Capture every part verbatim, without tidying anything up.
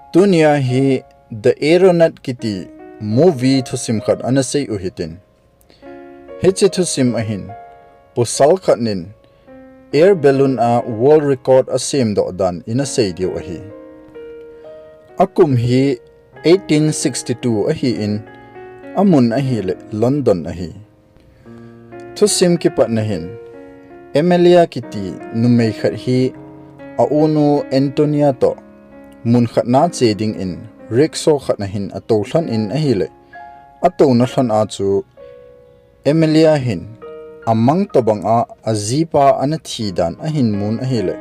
Tunia hi The Aeronaut kiti movie thusim khat ana sei u hitin. Hiche thusim ahin, pasal khat in air balloon a world record asem doh dan ina sei diu ahi. Akum hi eighteen sixty-two ahin, amun ahile London ahi. Thusim kipatna hin, Amelia kiti numei khat hi a unu Antonia toh mun khat na che dingin rickshaw khat na hin atou lhon in ahile, atouna lhon a chu Amelia hin amang tobang a ajipa ana thi dan ahin mun ahile,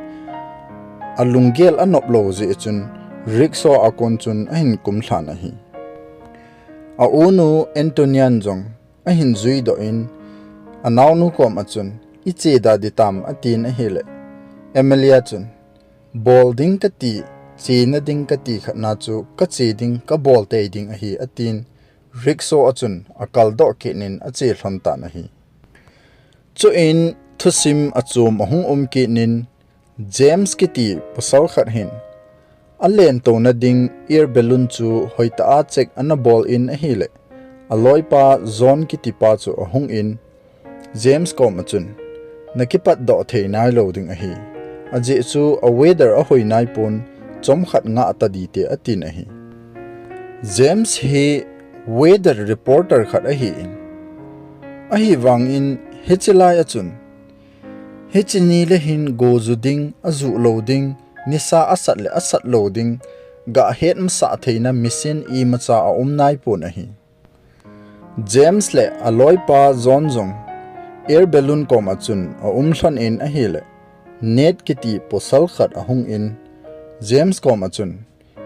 alunggel anop lou jeh chun rickshaw a kon chun ahin kum lhan ahi. A unu Antonia in jong ahin jui doh in, anaonu kom a chun, "I che da di tam?" atin ahile, Amelia chun, "Bol ding kati, chena ding kati khat na chu ka che ding, ka bol tei ding ahi," atin, rickshaw a chun akal doh kit in ache lhon tan ahi. Chuin thusim achom ahung um kit in, James kiti pasal khat hin alen touna ding air balloon chu hoitah a check ana bol in ahile, aloipa John kiti pa chu ahung in, James kom a chun, "Na kipat doh thei nai lou ding ahi. Ajeh chu a weather ahoi nai pon, chomkhat ngah ta di te," atin ahi. James hi weather reporter khat ahin, ahivangin hiche lai a chun, hiche ni le hin go ju ding, aju lou ding, nisa asat le asat lou ding, gah het masah theina machine imacha aum nai pon ahi. James le aloipa John jong air balloon kom a chun aum lhon in ahile, Ned kiti pasal khat ahung in, James kom a chun,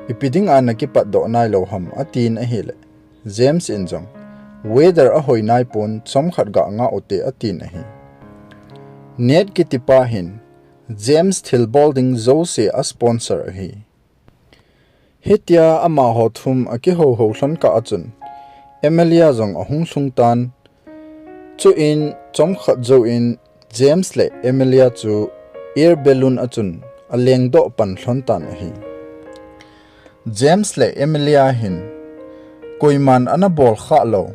"Ipi ding a na kipat doh nai lou ham?" atin ahile, James in jong, "Weather ahoi nai pon, chomkhat gah ngah u te," atin ahi. Ned kiti pa hin James thilbol ding jouse a sponsor ahi. Hitia amaho thum akihouhou lhon kah a chun, Amelia jong ahung lhung tan. Chuin chomkhat jouvin James le Amelia chu air balloon a chun aleng doh pan lhon tan ahi. James le Amelia hin koiman ana bol khah lou,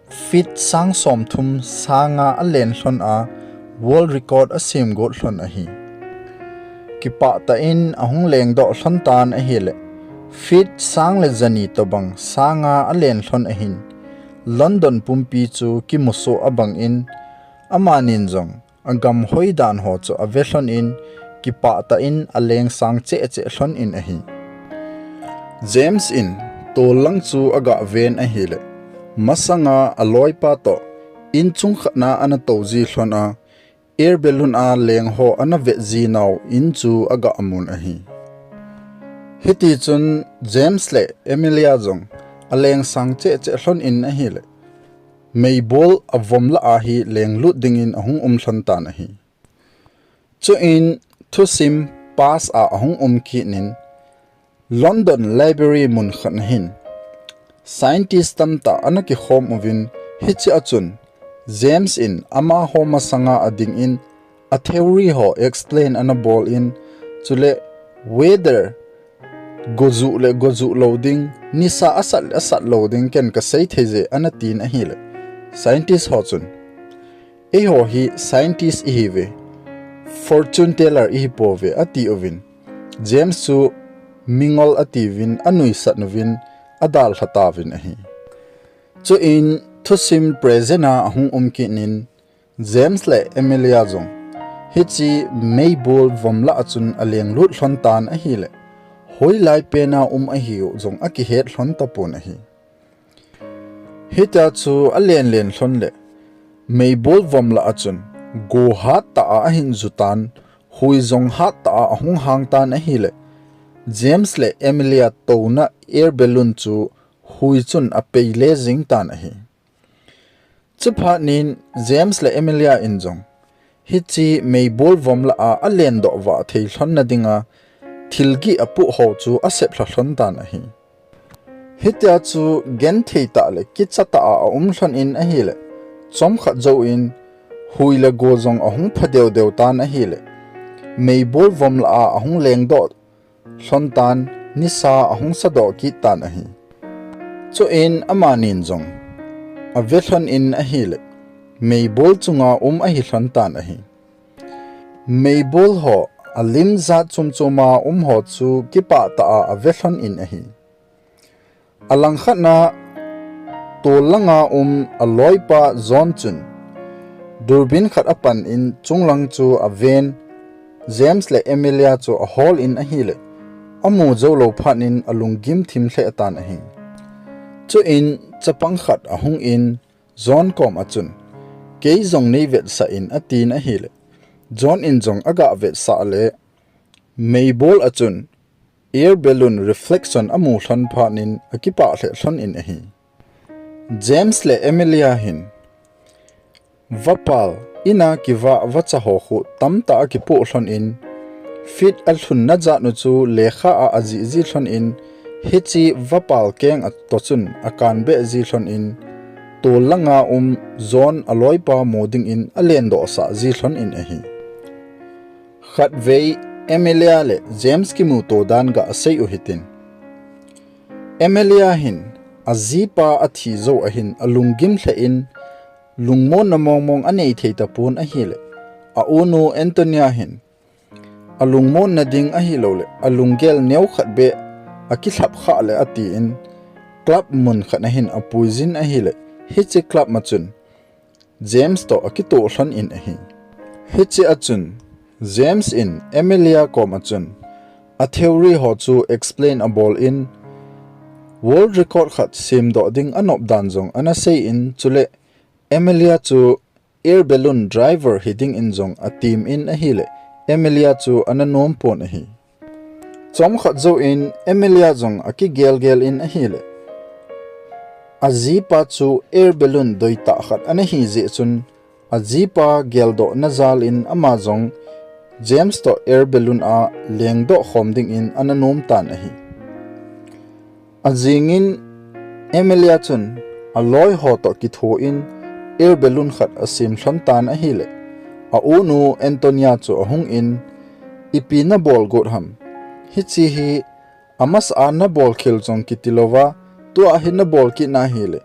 feet sang somthum sanga alen lhon a, world record asem got lhon ahi. Kipah tah in ahung leng doh lhon tan ahile, feet sang le jani tobang sanga alen lhon ahin, London pumpi chu kimusoh abang in, amanin jong agam hoi dan ho chu ave lhon in, kipah tah in aleng sang cheh cheh lhon in ahi. James in tol lang chu agah ven ahile, masanga aloipa toh in chung khat na ana tou ji lhon a, air balloon a leng ho ana vet ji nau in chu agah mun ahi. Hiti chun James le Amelia jong aleng sang cheh cheh lhon in ahile, meibol avom lah a hi leng lut dingin ahung um lhon tan ahi. Chuin thusim past a ahung um kit in, London Library mun khat na hin scientist tamtah ana kikhom uvin, hiche a chun James in amaho masanga ading in a theory ho explain ana bol in, chule weather goju le goju lou ding, nisa asat le asat lou ding ken kasei thei je ana tin ahile, scientist ho chun, "Eiho hi scientist ihiuve, fortune teller ihi pouve," ati uvin, James chu mingol atiuvin anuisat uvin adalha tauvin ahi. Chuin thusim present a ahung um kit in, James le Amelia jong hiche meibol vom lah a chun aleng lut lhon tan ahile, hoilai pen a um ahiu jong akihet lhon tapon ahi. Hitia chu alen len lhon le, meibol vom lah a chun go hat tah a ahin ju tan, hui jong hat tah a ahung hang tan ahile, James le Amelia touna air balloon chu hui chun apei le jing tan ahi. Chuphat in James le Amelia in jong hiche meibol vom lah a alen doh vah thei lhon na dinga thil gih apoh ho chu asep lha lhon tan ahi. Hitia chu genthei tah le kicha tah a aum lhon in ahile, chomkhat jouvin hui le go jong ahung pha deu deu tan ahile, meibol vom lah a ahung leng doh lhon tan, nisa ahung sadoh kit tan ahi. Chuin amanin jong ave lhon in ahile, meibol chunga um ahi lhon tan ahi. Meibol ho alim jat chom choma um ho chu kipah tah a ave lhon in ahi. Alangkhat na tol langa um aloipa John chun durbin khat apan in chunglang chu aven, James le Emilia chu ahol in ahile, amu jou lou phat in alunggim thim lheh tan ahi. Chuin chapang khat ahung in John kom a chun, "Kei jong nei vetsah in," atin ahile, John in jong aga vetsah le, meibol a chun air balloon reflection amu lhon phat in akipah lheh lhon in ahi. James le Emilia hin vapal ina kivah vacha ho khu tamtah akipoh lhon in, fit alhunna jat u chu lekha a ajih ji lhon in, hiche vapal keng a toh chun akan beh ji lhon in, tol langa um John aloipa mu dingin alendoh sah ji lhon in ahi. Khatvei Emilia le James kimuto dan gasei u hitin. Emilia hin ajipa athi jou ahin alunggim lheh in, lungmonna mongmong anei thei tapon ahile, aunu Antonia hin alungmonna ding ahilouleh alunggel neokhat beh akilhap khah le atin, club mun khat a hin apui jin ahile, hiche club ma chun James toh akitoh lhon in ahi. Hiche a chun James in Emilia kom a chun a theory ho chu explain abol in, world record khat semdoh ding anop dan jong ana sei in, chule Emilia chu air balloon driver hi dingin jong atem in ahile, Emilia chu ana nom pon ahi. Chomkhat jouvin Emilia jong akigelgel in ahile, ajipa chu air balloon doitah khat ana hi jeh chun, ajipa geldohna jal in ama jong James toh air balloon a lengdoh khom dingin ana nom tan ahi. Ajingin Emilia chun aloi ho toh kitho in air balloon khat asem lhon tan ahile, aunu Antonia chu ahung in, "Ipi nabol got ham? Hiche hi amasa a nabol khel jong kiti louva, tua hi nabol kit na hile,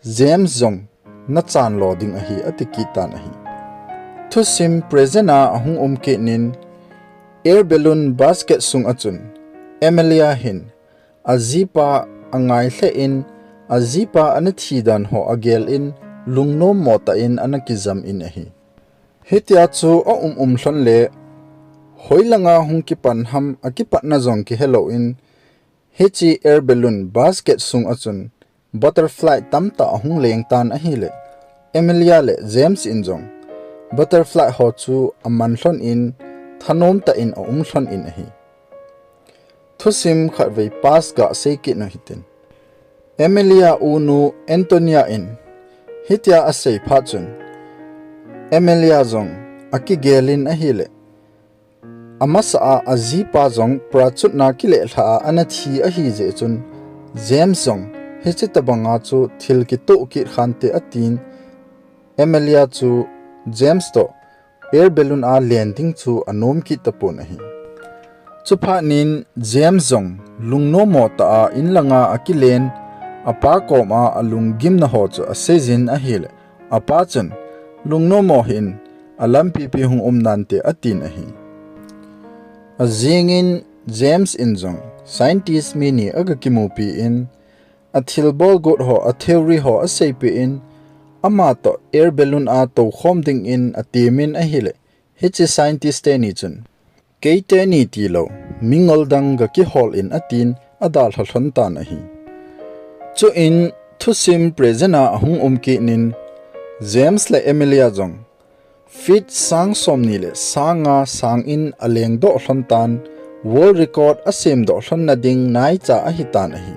James jong nachan lo ding ahi," ati kit tan ahi. Thusim present a ahung um kit in, air balloon basket sung a chun Emilia hin ajipa angai lheh in, ajipa ana thi dan ho agel in, lungnom mo tah in ana kijam in ahi. Hitia chu aum um lhon le, hoilanga hung kipan ham akipatna jong kihe lou in, hiche air balloon basket sung a chun butterfly tamtah ahung leng tan ahile, Emilia le James in jong butterfly ho chu aman lhon in, thanom tah in aum lhon in ahi. Thusim khatvei past gasei kit u hitin. Emilia unu Antonia in hitia asei phat chun, Emilia jong akigel in ahile, amasa a ajipa jong parachute na kilelhah a ana thi ahi jeh chun, James jong hiche tobanga chu thil kitoh kit khante atin, Emilia chu James toh air balloon a len ding chu anom kit tapon ahi. Chuphat in James jong lungnom mo tah a inlanga akilen, apa kom a alunggimna ho chu asei jin ahile, apa chun, "Lungnom mo hih in, alampipi hung um nante," atin ahi. Ajingin James in jong scientist mi ni aga kimupi in, athilbol got ho, a theory ho aseipeh in, ama toh air balloon a toukhom dingin atemin ahile, hiche scientist teni chun, "Keiteni tilou, mingol dang gakihol in," atin, adalha lhon tan ahi. Chuin thusim present a ahung um kit in, James le Emilia jong feet sang somni le sang nga sangin alengdoh lhon tan, world record asemdoh lhonna ding naicha ahitan ahi.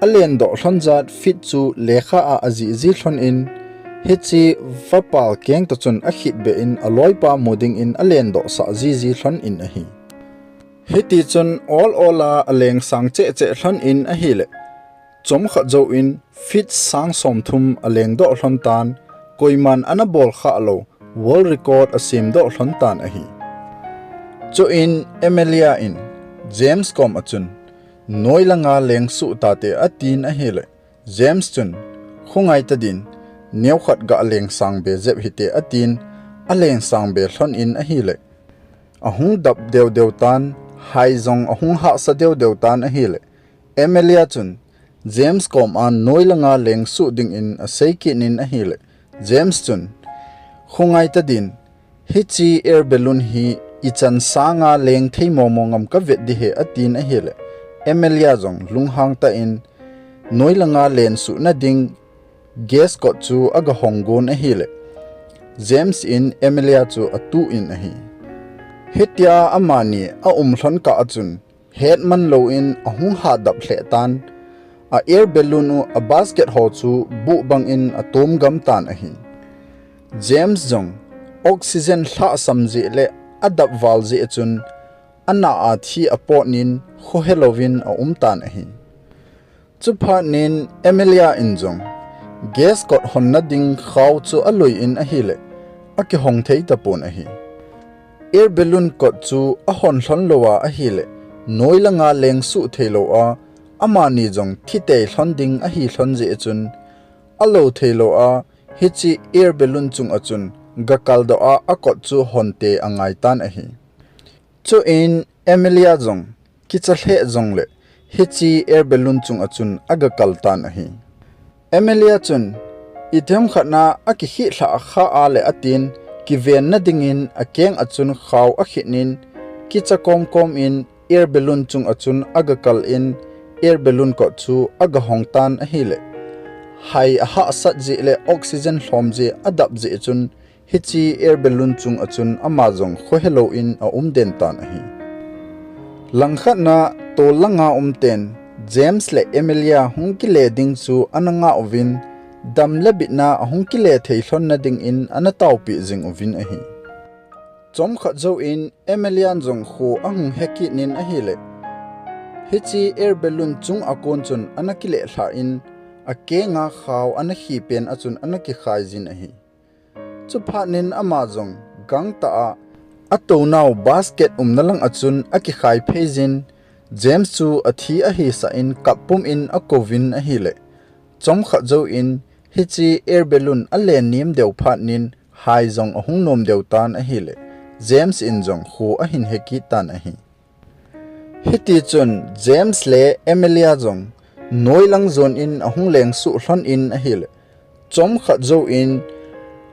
Alendoh lhon jat feet chu lekha a ajih ji lhon in, hiche vapal keng toh chun akhit beh in aloipa mu dingin alendoh sah jiji lhon in ahi. Hitichun ol ol a aleng sang cheh cheh lhon in ahile, chomkhat jouvin feet sang somthum alengdoh lhon tan, koiman ana bolkhah lou world record asemdoh lhon tan ahi. Chuin Emilia in James kom achun, "Noi langa lengsuh tate," atin ahile, James chun, "Khongai tadin, neokhat ga lengsang be jep hite," atin, alengsang be lhon in ahile, ahung dap deu deu tan, hai jong ahung hahsa deu deu tan ahile, Amelia chun, James kom a noi langa lengsuh dingin asei kit in ahile, James chun, "Khongai tadin, hiche air balloon hi ichan sanga leng thei momo ngam kavet ding ahi," atin ahile, Amelia jong lunghang tah in, noi langa lensuh nading gas kot chu aga hong gon ahile, James in Amelia chu atuh in ahi. Hitia amani aum lhon kah achun, hetman louvin ahung hadap lheh tan, a air balloon u a basket ho chu buh bangin atom gam tan ahi. James jong oxygen lhahsam jeh le adap val jeh chun, ana a thi apot in khohe louvin aum tan ahi. Chuphat in Amelia in jong gas kot honna ding khao chu aloi in ahile, akihong thei tapon ahi. Air balloon kot chu ahon lhon louva ahile, noi langa lengsuh thei lou a, amani jong thi tei lhon ding ahi lhon jeh chun, alo thei lou a, hiche air balloon chung achun gakal doh a, akot chu hon tei angai tan ahi. Chuin Amelia jong kicha lheh jongle, hiche air balloon chung achun agakal tan ahi. Amelia chun, "Itiham khat na akikhih lhah kha a le," atin, kiven nadingin akeng achun khao akhit in, kicha komkom in air balloon chung achun agakal in, air balloon kot chu agahong tan ahile, hai ahahsat jeh le oxygen lhom jeh adap jeh chun, hiche air balloon chung achun ama jong khohe louvin aum den tan ahi. Langkhat na tol langa um ten James le Amelia hung kile ding chu ana ngah uvin, dam le bitna ahung kile thei lhon nadingin ana taopi jing uvin ahi. Chomkhat jouvin Amelia in jong kho ahung he kit in ahile, hiche air balloon chung akon chun ana kile lhah in, akenga khao ana khi pen achun ana kikhai jin ahi. Chuphat in ama jong gangtah a, atounau basket umna lang achun akikhai phei jin, James chu athi ahisah in kap pum in akouvin ahile, chomkhat jouvin hiche air balloon alen nem deu phat in hai jong ahung nom deu tan ahile, James in jong kho ahin he kit tan ahi. Hitichun James le Amelia jong noilang jon in ahung lengsuh lhon in ahile, chomkhat jouvin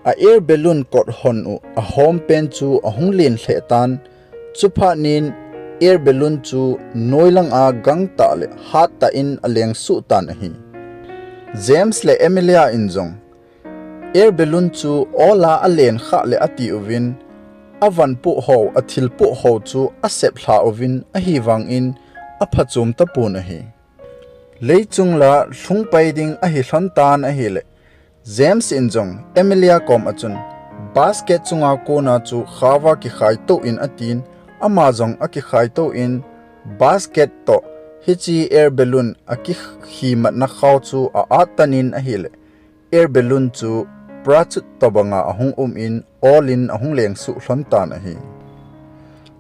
a air balloon kot hon u ahom pen chu ahung len lheh tan, chuphat in air balloon chu noilang a gangtah le hattah in alengsuh tan ahi. James le Amelia in jong air balloon chu ola alen khah le ati uvin, avanpoh ho, athilpoh ho chu asep lha uvin, ahivangin aphachom tapon ahi. Leichung la lhungpai ding ahi lhon tan ahile, James in jong Amelia kom achun, basket chunga kona chu khaova kikhai tou in atin, ama jong akikhai tou in, basket toh hiche air balloon akikhi matna khao chu a-at tan in ahile, air balloon chu parachute tobanga ahung um in, ol in ahung lengsuh lhon tan ahi.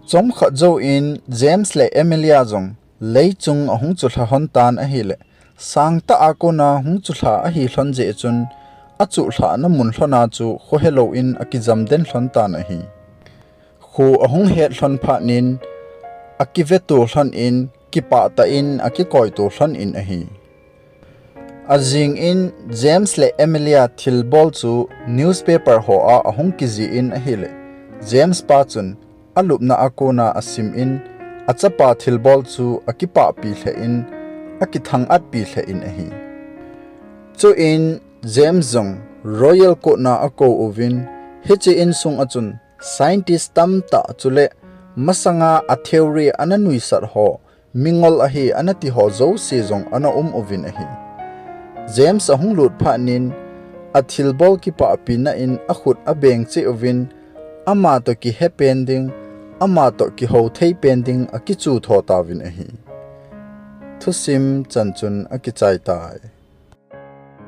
Chomkhat jouvin James le Amelia jong leichung ahung chulha lhon tan ahile, sangtah a kona hung chulha ahi lhon jeh chun, achulhahna mun lhona chu khohe louvin akijam den lhon tan ahi. Kho ahung het lhon phat in, akiveto lhon in, kipah tah in akikoito lhon in ahi. Ajing in James le Amelia thilbol chu newspaper ho a ahung kijih in ahile, James pa chun alupna a kona asim in, achapa thilbol chu akipahpi lheh in, akithang-atpi lheh in ahi. Chuin James jong Royal Court na akou uvin, hiche insung achun scientist tamtah chule masanga a theory ana nuisat ho, mingol ahi ana ti ho jouse jong ana um uvin ahi. James ahung lut phat in, athilbol kipahpina in akhut abeng cheh uvin, ama toh kihe pen ding, ama toh kihou thei pen ding akichu tho tauvin ahi. Thusim chan chun akichai tai.